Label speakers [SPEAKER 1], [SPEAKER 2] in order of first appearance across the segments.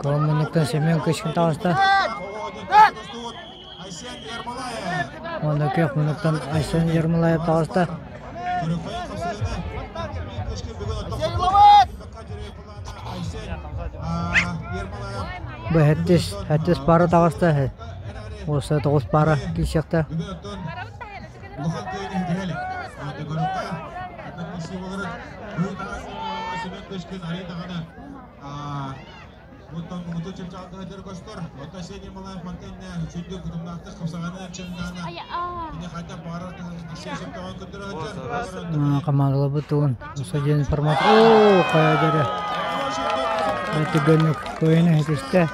[SPEAKER 1] Кыһыл Семен Кычкин таҕыста. Уонна күөх муннуктан Айсен Ермолаев таҕыста. Бу сэттис, сэттис пара таҕыста. Уоса тоҕус пара киирсиэхтэ. Хамаандаларбыт тугун судья информатор оо хайа дьэрэ түргэнник кыайан иһитистэ.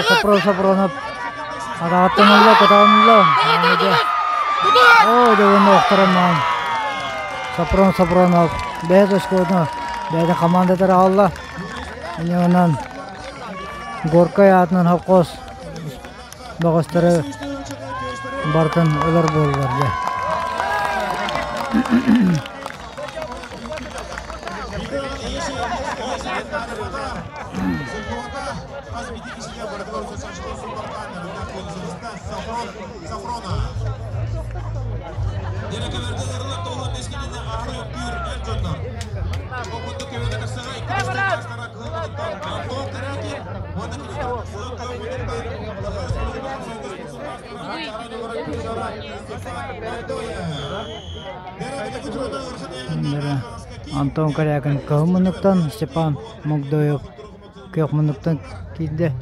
[SPEAKER 1] Сопров Сапронов арааттан ылла, кытаан ылла. Оо, дьэ охторон Сопрон Сапронов бэйэ оскуолатын бэйэтин командатыгар аҕалла. Инньэ Горкай аатынан совхоз бөҕөстөрө барытын ылар буоллулар дьэ. Антон Корякин кыһыл муннуктан, Степан Могдоев күөх муннуктан киирдэ.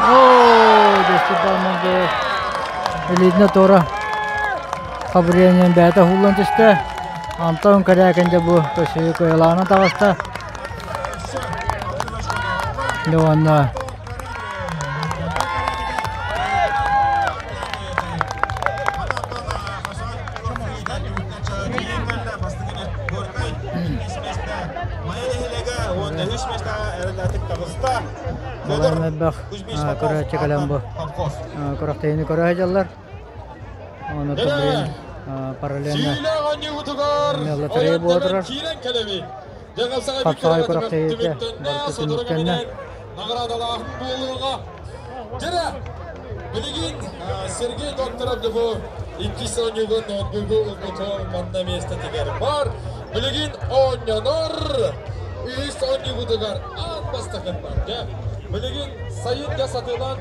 [SPEAKER 1] Оо, дьэ Илиитинэ туора хабырыйанньан бэйэтэ уһуллан түстэ. Антон Корякин дьэ бу көсүһү кыайылаана таҕыста. Дьэ уонна Балаҕан элбэх көрөөччү кэлэн бу күрэхтэһиини көрө сылдьаллар. Оны билигин параллельно лотерея буола турар. Хапсаҕай күрэхтэһиитэ барыта түмүктэннэ.
[SPEAKER 2] Наҕараадалааһын буолуоҕа. Дьэрэ, билигин Сергей Докторов бу иккис оонньууга ноутбугу ылбытын манна миэстэтигэр бар. Билигин оонньонор үһүс оонньуубутугар аан бастакыннан. Дьэ, билигин сайын да сатыылаан.